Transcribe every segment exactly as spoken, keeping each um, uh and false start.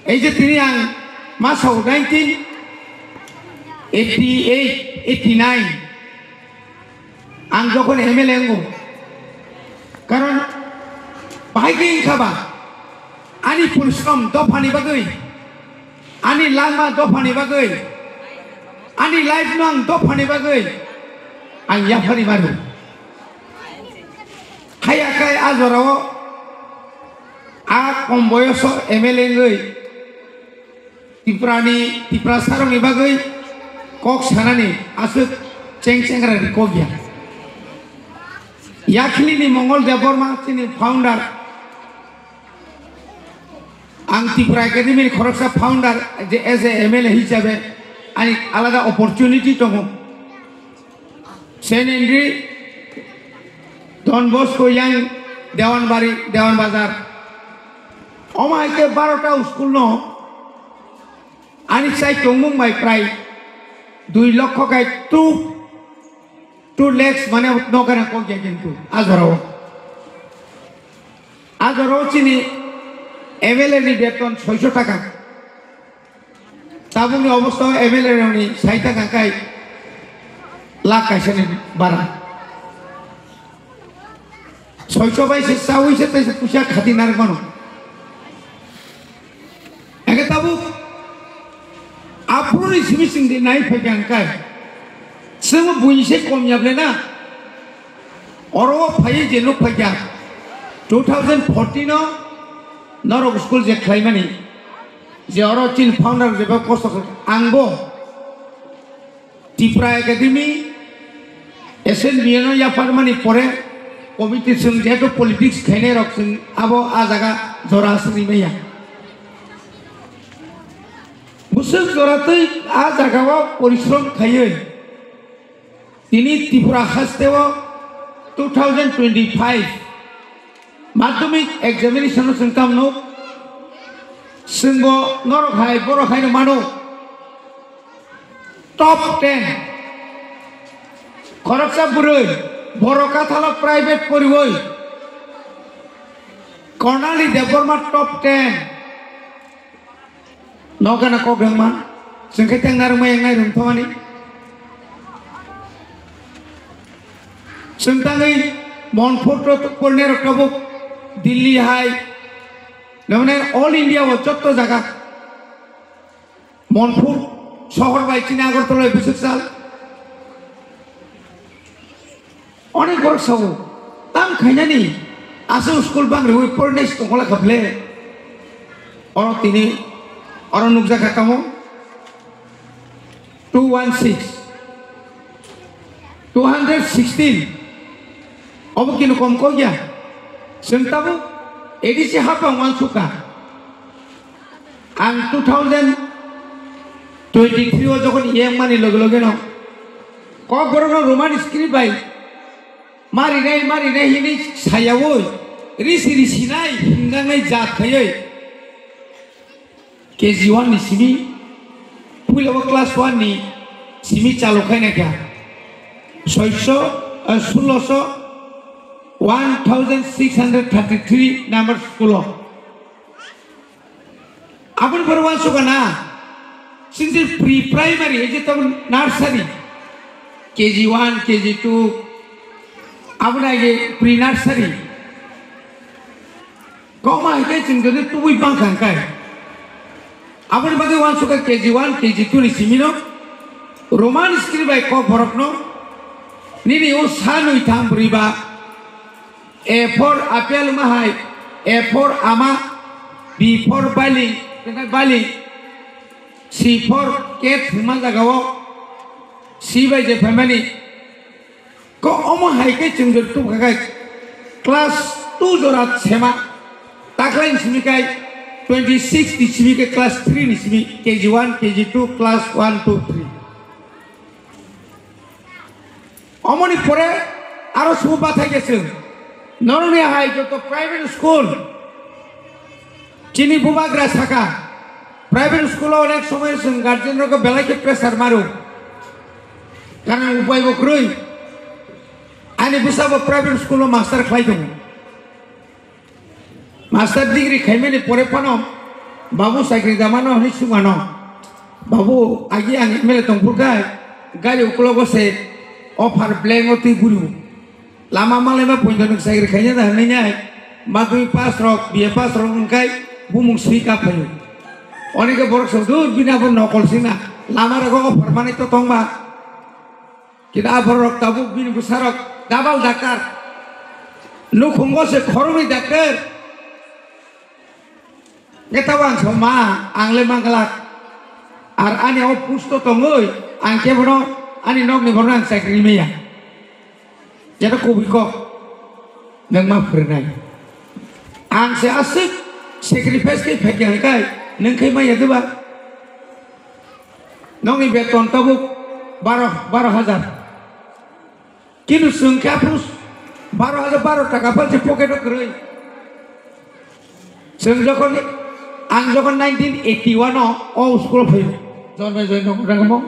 Ei je tini ang ma sao nineteen eighty eight, eighty nine, ang jokhon M L A wngo, karon bahai khe wngkha ba ani porishrom dophani bagwi, ani langma dophani bagwi, ani life no ang dophani bagwi ang yaphari mano. Haya khai a jorao a kom boyoso M L A wngwi Tripurani, Tiprasarokni bagwi kok sanani aswk cheng chengrani kok ya. Yakhilini Mongol Debbarma chini founder, ang Tripura Academy ni khoroksa founder, je as a M L A hisabe ani alada opportunity tongo. Saint Henry, Don Bosco yang Dewanbari, Dewan Bazar. Omo hai khe barota school no ani chai tongmung bai prai dui lokho kai two, two lakhs mane nokha na kok ya kintu a jorao. A jorao chini M L A ni beton soiso taka. Tabukni obostha o M L A rokni saita kangkai lakh kaisani bara. Soicho bai se chawi se tei se puisa khati narwk mano. Eke tabuk aphuruni simi singdi nai phai kangkai. Chwngbo buini se kom yablena. Oro o phaiwi je nuk phaikha two thousand fourteen o norok school je khlaimani, je oro chini founder jeba kosto khlai, angbo Tripura Academy S N B A no yapharmani pore committee chwng jehetu politics khainai rok chwng abo a jaga jora aswk rimaya. Bwswk jora twi a jaga o porishrom khaiwi Tini Tripura haste o two thousand twenty-five madhyamik examination o chwng tamo nuk, chwngbo norok hai borok haino mano top ten. Khoroksa bwrwi borok kathalo private poriwi Kornali Debbarma top ten. Nokana kok rwngma, chwng khe teng narwkma wngnai rwng thomani. Chwng tangwi Monpur to pornai rok tabuk Delhi hai, namane all India o jotto jaga. Monpur sohor bai chini Agartala bai bwswk sal. Onek borok sao, tam khainani aswk school bang rwi pornai tongkhola khaple. Oro tini, oro nukjakha tamo two one six, two hundred sixteen. Obo kino kom kok ya. Chwng tabuk A D C hapang wansukha. Ang two thousand twenty-three o jokhon E M mani loge loge no Kokborok no Roman script bai marinai marinai hinwi sayawi risi risinai hingangnai jat khaiwi K G one ni simi puila o class one ni simi chalu khainai kha soiso, eh, sulloso, one thousand six hundred thirty-three number school o. Aboni pore wansukha na, sini pre primary, ei je tamo nursery, K G one, K G two, aboni age pre nursery. Kokma hai khe chwng jodi tubui bangkha hwnkhe. Aboni bagwi wansukha K G one, K G two ni simino Roman script bai Kokborokno nini o sa nwi tham bwrwi ba A for apple wngma hai, A for ama, B for bali, bali, C for cat wngma jaga o, C bai je phaimani. Ko omo hai khe chwng jora tubukha khai class two jora sema, taklai ni simi khai twenty six ni simi khe class three ni simi K G one, K G two, class one, two, three. Omoni pore aro subo bathai khe chwng noroni hai joto private school chini bubagra saka, private school o onek somoy chwng guardian rokno belai khe pressure maro, karon upai bo kwrwi. Ani bwsa bo private school o master khlai tongo. Master degree khaimani pore phano Babu chakri da mano hinwi swngmano. Babu, agi ang M L A tongphuru khe gari uklogo se offer blank o twi guriwo. Lama malaima poito nwng chakri khaina da hwnwi nai. Madhyamik pass rok, B A pass rok wngkhai bumung swi kap phaio. Onike borok song dur bini abo nokol sina. Lama rogo offer manwi to tongma. Kita aphor rok tabuk bini bwsarok double doctor. Nukhungo se khoroknwi doctor. Neta ang sama ang le manglak. Ar ani o pusto tongoi ang kebono ani nokni borno ang chakri maya. Jeta kubui kok nang ma phwrwngnai. Ang se aswk sacrifice khe phaikha hwnkhe nang khe maya diba? Nokni beton tabuk baro, baro hajar. Kinu chwng khe aphuru baro hajar baro taka phalse pocket o kwrwi. Chwng jokhon, ang jokhon nineteen eighty one o o school o phaio. Jonmai joi nokho rangmo.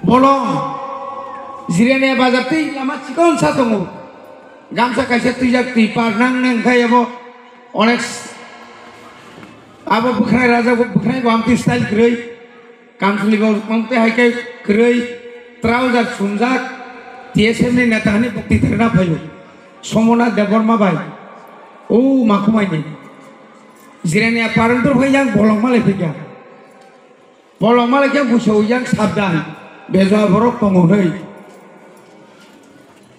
Bolong. Jirania bazar tei lama chikon sa tongo. Gamsa kaisa twijak twi par nang nang khai abo onek s-, abo bwkhwnai raja bo bwkhwnai bo amtwi style kwrwi. Kamchwlwi bo mangtwi hai khe kwrwi, trouser sumjak, T S F ni neta hani bukti thwrwna phaio, Somona Debbarma bai, o Makhumaini. Jirania parantur phai yang bolong malai phikha. Bolong malai khe buso yang sabdan, bejoa borok tongo hwnwi.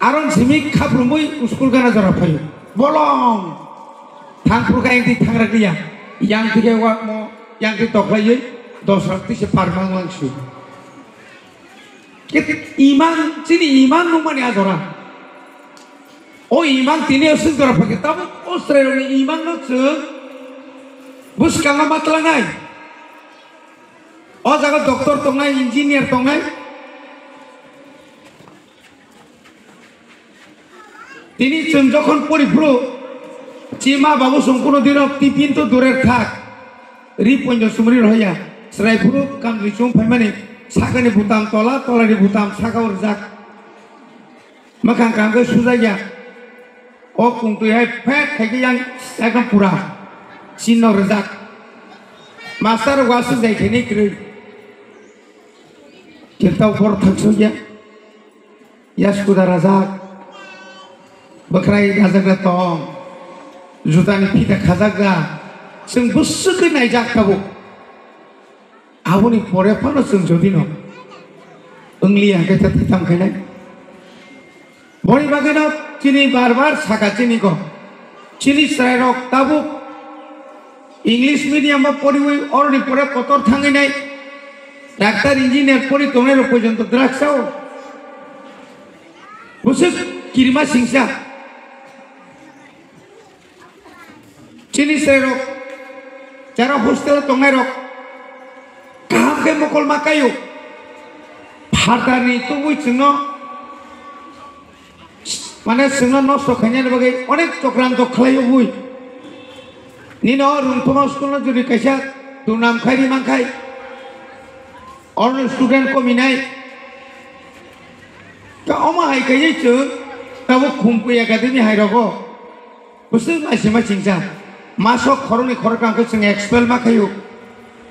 Aron simi khaprumwi school gana jora phaio. Bolong! Thangphuru kha engti thangra liya. Yang thike wakmo, yang thik toklaiwi dos rok tise parmang langsu. Kit iman, chini iman nungmani a jora. O iman tini o swk jora phai khe tabuk o chwrairokni imanno chwng bwskango ma tlangnai. O jaga doctor tongnai, engineer tongnai. Tini chwng jokhon pori phuru, chima babu chwng kuno dino tiffin to durer thak, ri ponjo sumri rohya, chwrai phuru kamjwi chwng phaimani sakani butam tola, tolani butam sakao rijak. Mwkhang kaham khe sujakya, o kungtwi hai phet khai khe yang ekdom pura chinno rijak. Master wasuk jai khaini kwrwi, khe tau bor thangsukya. Yaskuda rajak, bwkhwnai rajak da tong, jutani phita khajak da, chwng bwswk khe naijak tabuk. Aboni pore phano chwng jodi no wngliya hwnkhe tei thaitam khainai. Boni bagwino chini bar bar saka chini kok, chini chwrairok tabuk English medium o poriwi oroni pore kotor thangwi nai, doctor, engineer pori tongnai rok porjonto drugs o. Bwswk kirima singsa. Chini chwrai rok, jara hostel o tongnai rok, kaham khe mokol ma kaio. Phatarni tubui chwngno Mane chwngno nosto khainani bagwi onek chokranto khlai obwi. Nini o Rungthoma school no jodi kaisa durnam khairi mankhai, oro student kominai. Ta omo hai kaiwi chwng tabuk Khumkui Academy hai rogo. Bwswk naisima chingsa. Masok khoroknwi khoroktham khe chwng expel ma khaio.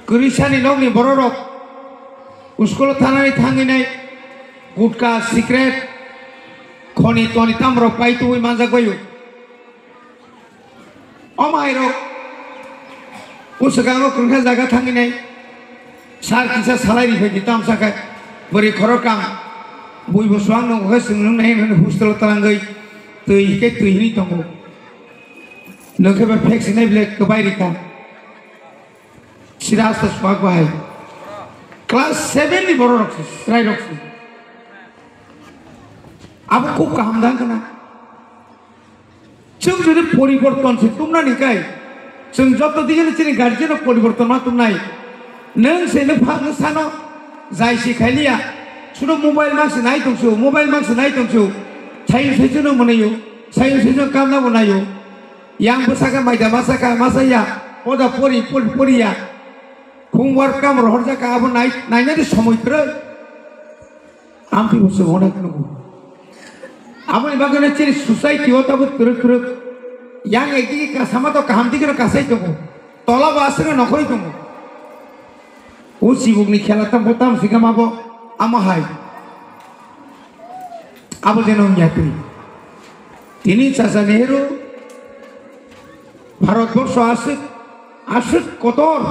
Kwrwisani nokni bororok school o thanani thangwi nai gutka, cigarette, khoni toni tamrok pai tubui manjak baio. O mairok bwswkango kwrwngkha jaga thangwi nai sar kisa salai ri phaidi tamsa khe bwrwi khoroktham bui bo swang nongo khe chwng nung nai hwnwi hostel o twlangwi twi khe twi hwnwi tongo. Nwng khe ba phek sinai bile kwbai rikha. Sida asta swak bai. Class seven ni borok rok se, chwrai rok se. Abo khub kaham dang khna. Chwng jodi poriborton se tumnani kai, chwng joto digini chini guardian rok poriborton ma tumnai. Nwng se nwng phak nwng sano jai si khailiya. Sudo mobile mang se nai tong su, mobile mang se nai tong su. Sayung sai jono mwnayo, sayung sai jono kamna bo nayo. Yang bwsakhe maida masakha, masaya, poda pori, pori, poriya. Homework kam rohorjakha, abo nai, nainani somoi kwrwi. Amtwi bo chwng onek nukgo. Aboni bagwino chini society o tabuk twrwk twrwk. Yang ekdigi kasama to kaham digino kasai tongo. Tola bo aswkno nokhorwi tongo. O chibukni khela tamo tamo sikha mabo amo hai. Abo jeno wngya twi. Tini Chacha Nehru Bharatborsho aswk, aswk kotor,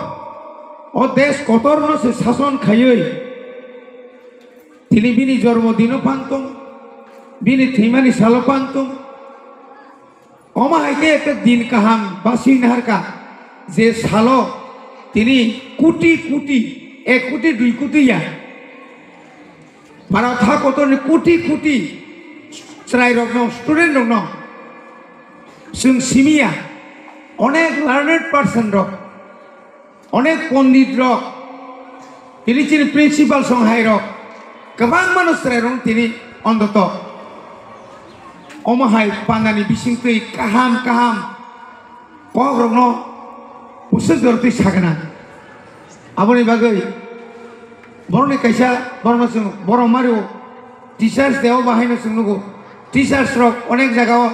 o desh kotorno se sason khaiwi tini bini jormo dino phan tong, bini thwimani salo phan tong. Omo hai khe ekta din kaham basi naharkha, je salo tini kuti kuti, ek kuti dui kuti ya, Bharat ha kotorni kuti kuti chwrairokno, student rokno chwng simiya, onek learned person rok, onek pondit rok, tini chini principal song hai rok, kwbangmano chwrairok tini ontoto omo hai pandani bisingtwi kaham kaham kokrokno bwswk jorotwi sagwnang. Aboni bagwi borokni kaisa borokno chwng borok mario teachers day o bahaino chwng nugo. Teachers rok onek jagao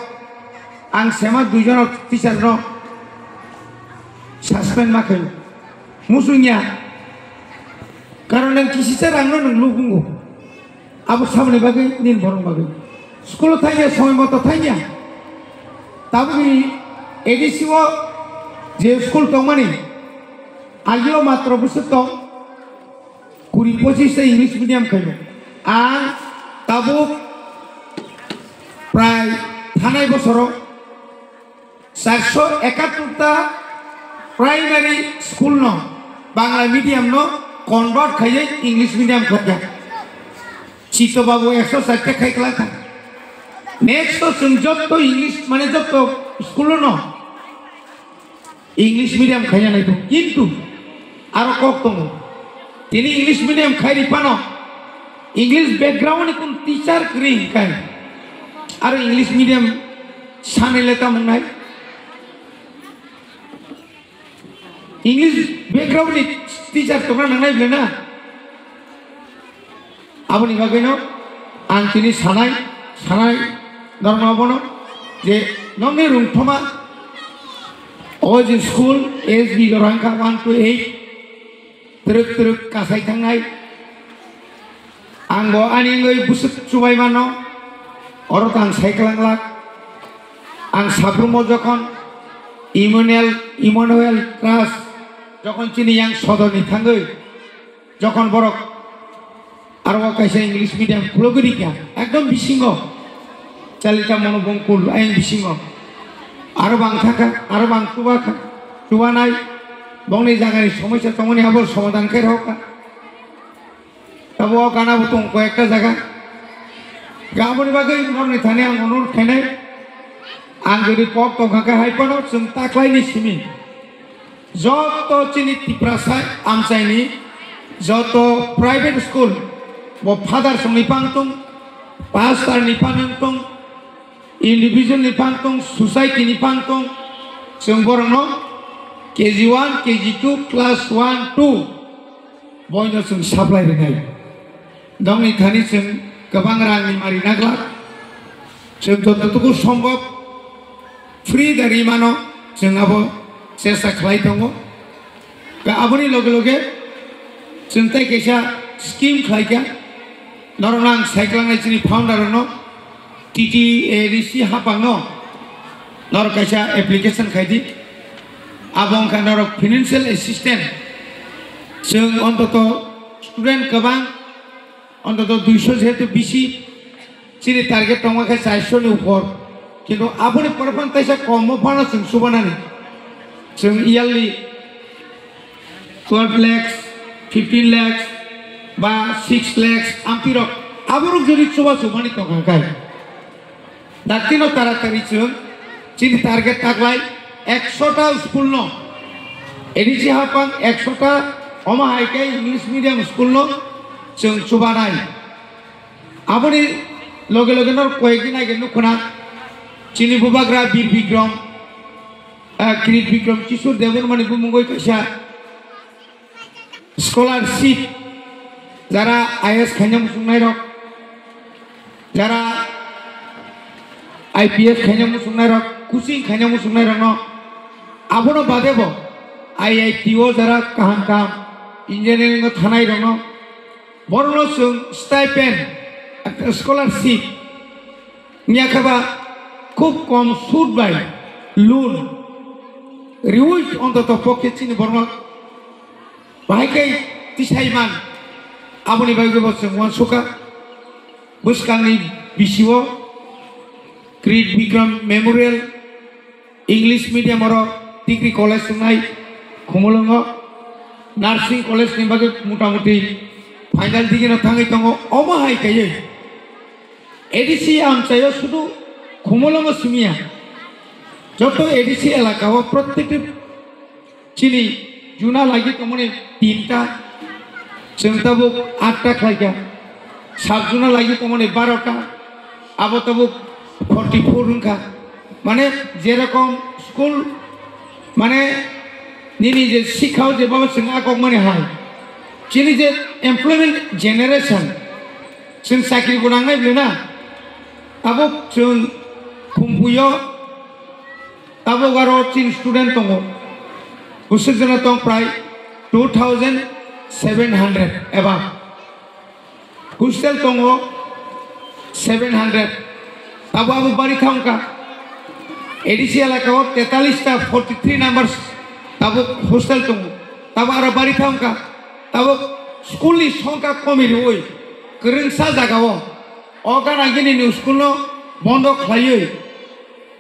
ang sema duijon teachers no suspend ma khaio. Muchungya. Karon nwng kisisa rangno nwng lukungo. Abo saboni bagwi nini borok bagwi. School o thangya, somoi moto thangya. Tabukni A D C o je school tongmani, agio matro bwswk tong, kuri pochis ta English medium khaio. Ang tabuk prai thanai bosoro Charso ekattor ta primary school no Bangla medium no convert khaiwi English medium khlaijak. Chito babu ekso sat ta khai kwlangkha. Next to chwng jotto English mane jotto school no English medium khaina nai tongo. Kintu aro kok tongo. Tini English medium khairi phano English background ni kun teacher kwrwi hwnkhe aro English medium sanai le tamo wngnai? English background ni teacher tongna nangnai bwle na? Aboni bagwino ang tini sanai, sanai norokno abono je nokni rungthoma o je school S B jora wngkha one to eight, twrwk twrwk kasai thangnai. Ang bo ani wngwi bwswk chubai mano, oro tang sai kwlanglak. Ang sabrumbo jokhon Emmanuel, Emmanuel Trust jokhon chini yang sodorni thangwi, jokhon borok aro o kaisa English medium khulogwi rikha, ekdom bisingo Chalita Monobongkul ayang bisingo aro bang thangkha, aro bang chubakha, chubanai bongni jagani somosya tongmani abo somadan khe rwkha. Tabuk o gana bo tongo koi ekta jaga. Aboni bagwi norokni thani ang onurodh khainai. Ang jodi kok tongkha khe hai phano chwng taklaini simi. Joto chini Tiprasa amchaini joto private school bo father songni phang tong, pastor ni phang tong, individual ni phang tong, society ni phang tong, chwng borokno K G one, K G two, class one, two boino chwng supply rwnai. Dongni thani chwng kwbang rangni mari naglak. Chwng jototuku sombhob free da ri mano, chwng abo chesta khlai tongo. Ka aboni loge loge chwng tei kaisa scheme khlaikha. Norokno ang sai kwlangnai chini founder rokno, T T A D C hapangno norok kaisa application khai di. Abo wngkha norok financial assistance. Chwng ontoto student kwbang, ontoto duiso jehetu bisi, chini target tongma khe chairso ni upor. Kintu aboni pore phano teisa kom o phano chwng chubanani. Chwng yearly twelve lakhs, fifteen lakhs, ba six lakhs, amtwi rok aborok jodi chuba chumani tongkha khe. Daktino taratari chwng chini target taklai ekso ta school no, A D C hapang ekso ta, omo hai khe English medium school no chwng chubanai. Aboni loge loge no koyekdi naikhe nukhuna chini bubagra Bir Bikram, ah, Kirit Bikram Kishore Debbarmani bumungoi kaisa scholarship, jara I A S khaina muchungnai rok, jara I P S khaina muchungnai rok, coaching khaina muchungnai rokno, abono bade bo I I T o jara kaham kaham engineering o thanai rokno, borokno chwng stipend, scholarship, wngya khe ba khub kom sud bai loan riui ontoto pokhe chini borokno bahai khe tisai man, aboni bagwi bo chwng uansukha. Bwskangni bisio Creed Bikram Memorial English medium oro degree college wngnai Khumulwngo, nursing college ni bagwi mota moti final degree no thangwi tongo. Omo hai kaiwi A D C amchaio sudu Khumulwngo simiya, joto A D C elaka o prottekti chini juna lagi tongmani tinta, chwng tabuk atta khlaikha, sub juna lagi tongmani barota, abo tabuk forty four wngkha. Mane jerokom school, mane nini je sikha o je baba chwng akokmani hai, chini je employment generation, chwng chakri bo nangnai bwle na, tabuk chwng Khumpuio tabuk aro chini student tongo, bwswk jona tong prai two thousand seven hundred above. Hostel tongo seven hundred. Tabuk abo bari thangkha. A D C elaka o tetalis ta forty three numbers tabuk hostel tongo. Tabuk aro bari thangkha. Tabuk school ni songkha komi rwi kwrwngsa jaga o. O gana gini ni school no bondo khlaiwi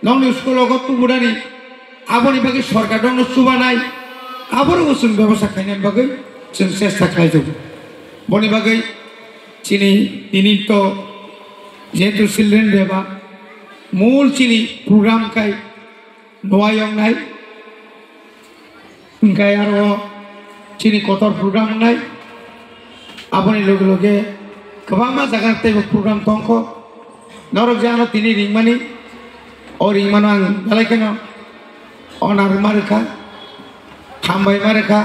nokni school o tubunani, aboni bagwi sorkar nokno chubanai, aborokno chwng bebosta khainani bagwi chwng chesta khlai tongo. Boni bagwi chini tini to jehetu Children Day ba mul chini program khai nuai wngnai. Hingke aro chini kotor program wngnai. Aboni loge loge kwbangma jaga teibo program tongkho. Norok je ano tini ringmani, o ringmano ang belai kheno onar ma rwkha, hambai ma rwkha.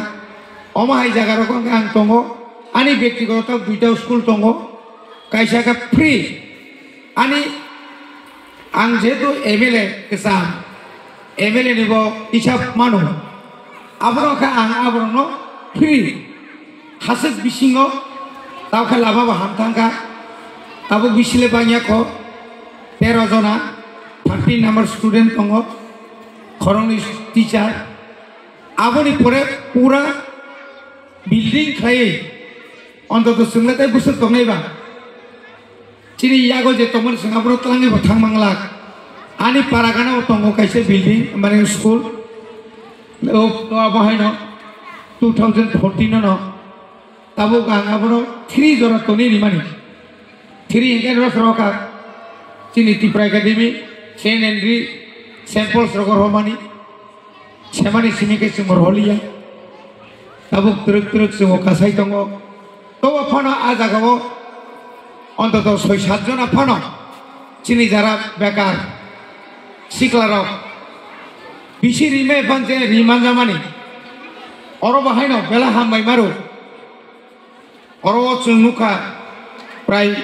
Omo hai jaga rok ang tongo. Ani bektigoto duita school tongo. Kaisa khe free. Ani Ang jehetu M L A kwcham, M L A ni bo hisab mano, aborok khe ang aborokno free hasik bisingo tao khe lama bo ham thangkha. Tabuk bisile bangya kho tero jona, thirteen number student tongo, khoroknwi teacher. Aboni pore pura building khlaiwi ontoto chwngno tei bwswk tongnai ba. Chini yago je tongmani chwng abono twlangwi bo thang manglak. Ani para gana o tongo kaisa building, mane school. O, o abo haino two thousand fourteen no. Tabuk ang abono three jora tonwi rimani. Three hingke ro soro kha. Chini Tipra Academy, Saint Henry, Saint Paul's rogo romani. Semani simi khe chwng roliya. Tabuk twrwk twrwk chwng kasai tongo. Tobo phano a jagao ontoto soi sat jona phano chini jara bekar siklarok bisi rimai phan je rimanjamani. Oro bo haino bela hambai maro. Oro o chwng nukha prai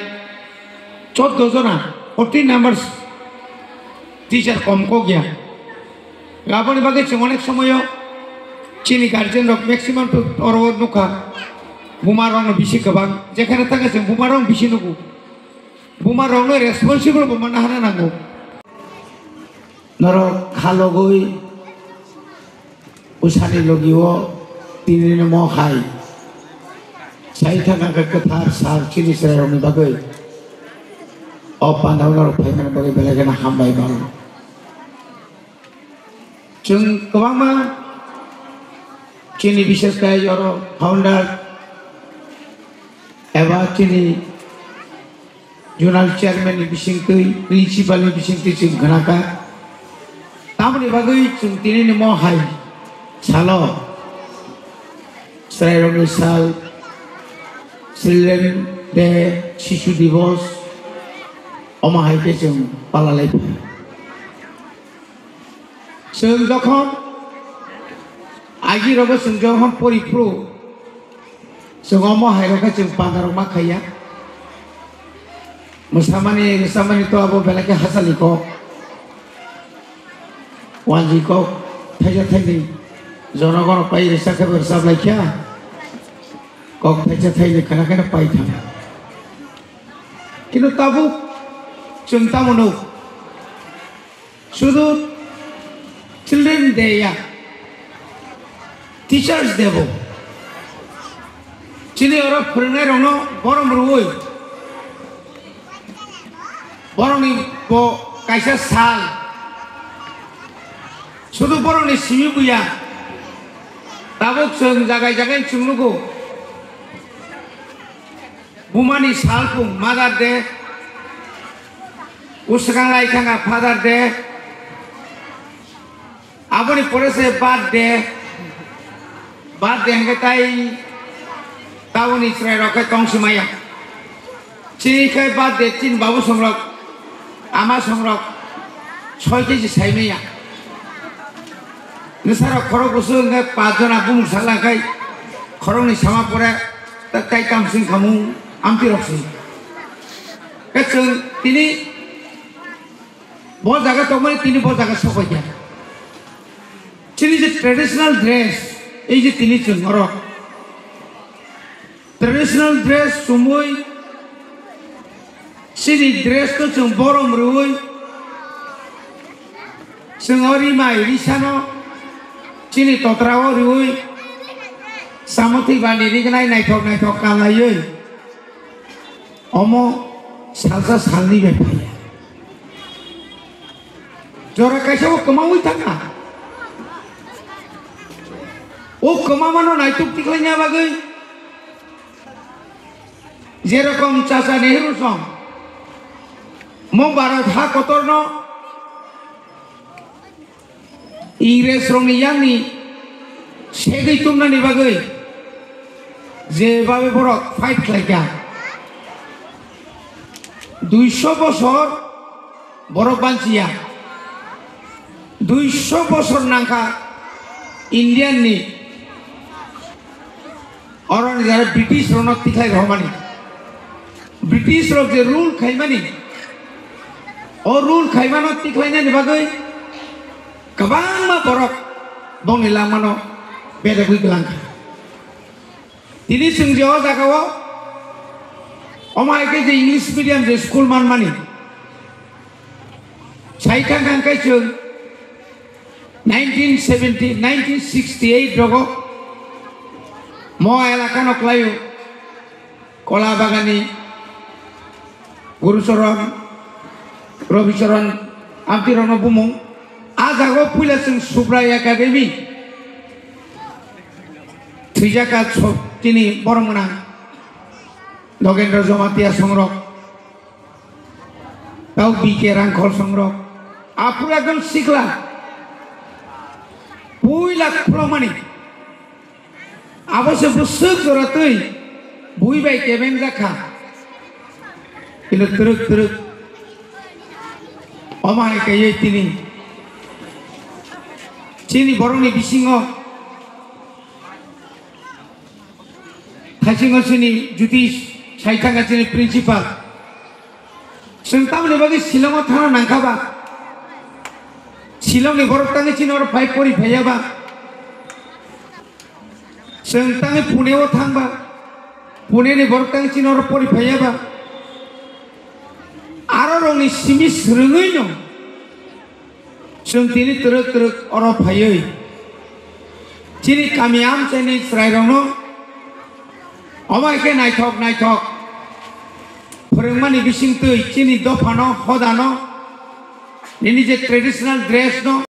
choddo jona, fourteen numbers teacher kom kok ya. Aboni bagwi chwng onek somoyo chini guardian rok maximum to oro o nukha buma rokno bisi kwbang, jekhane thangkhe chwng buma rok bisi nugo. Buma rokno responsible bo manna hana nango. Norok khalogwi bwsani logi o tinini mo hai sai thangkha kwthar sal chini chwrairokni bagwi. O pandao norok phaimani bagwi belai kheno hambai mano. Chwng kwbangma chini bishesh kai oro founder eba chini Zonal chairman ni bisingtwi, principal ni bisingtwi chwng khnakha. Tamoni bagwi chwng tinini mo hai salo chwrairokni sal, Children Day, Sishu Divos, omo hai khe chwng palalai phaio. Chwng jokhon agi rogo chwng jokhon pori phuru, chwng omo hai rokhe chwng pandarok ma khaiya. Mwsamani, mwsamani to abo belai khe hachali kok, wanji kok, thaisa thaini. Jonogon pai risa khe rwchap lai kha, kok thaisa thaini khana kheno pai thang. Kintu tabuk chwng tamo nuk, sudu Children Day ya, Teachers Day bo. Chini oro phwrwngnairokno borom rwui, borokni bo kaisa sal, sudu borokni simi buya. Tabuk chwng jagai jagai chwng nugo. Bumani salpung Mother Day, uswkang lai thangkha Father Day, aboni pore se birthday, birthday hwnkhe tai taboni chwrairok khe tong si maya. Chini khe birthday chini babu songrok, ama songrok soi keji sai maya. Nwsarok khorok busu hwnkhe paanch jona bumung sala khai khoroknwi sama pore ta-, tai tamsing khamung amtwi rok se. Khe chwng tini bo jaga tongmani tini bo jaga sokoikha. Chini je traditional dress, ei je tini chwng oro traditional dress chumui, chini dress no chwng borom rwui, chwng o rimai risano chini totra o rwui, samotwi bani rignai naithok naithok kanlaiwi, omo salsa salni bai phaiya. Jora kaisa o kwmaui thangkha. O kwmamano naituk tikhlaina bagwi jerokom Chacha Nehru song mo Bharat ha kotorno Ingresrokni yakni segwi tubnani bagwi je babe borok fight khlaikha. Duiso bosor borok banchiya. Duiso bosor nangkha Indian ni. Oroni jara British rokno tikhlai rohormani. British rok je rule khaimani, o rule khaimano tikhlainani bagwi kwbangma borok bongni langmano bedagwi gwlangkha. Tini chwng je o jagao, omo hai khe je English medium je school manmani, sai thang thang khe chwng nineteen seventy, nineteen sixty-eight rogo mo elakano khlaio, Kola Bagani, Gurucharan, Rabicharan, amtwi rokno bumung. A jagao puila chwng Subrai Academy thwijaka, so-, chini borok mwnang Nogendra Jamatia songrok. Tau B K Rangkhol songrok. Aphuru ekdom sikla. Puila khulokmani. Abo se bwswk jora twi bui bai kebeng jakha. Ino twrwk twrwk. Omo hai kaiwi tini. Chini borokni bisingo Thaisingo chini Jyotish sai thangkha chini principal. Chwng tamoni bagwi Shillongo thangna nangkha ba? Shillongni borok tangwi chini oro phai pori phaiya ba? Chwng tangwi Pune-o thang ba? Pune-ni borok tangwi chini oro pori phaiya ba? Aro rokni simi swrwngwi no. Chwng tini twrwk twrwk oro phaiwi chini kami amchaini chwrairokno omo hai khe naithok naithok phwrwngmani bisingtwi chini dophano, hodano, nini je traditional dress no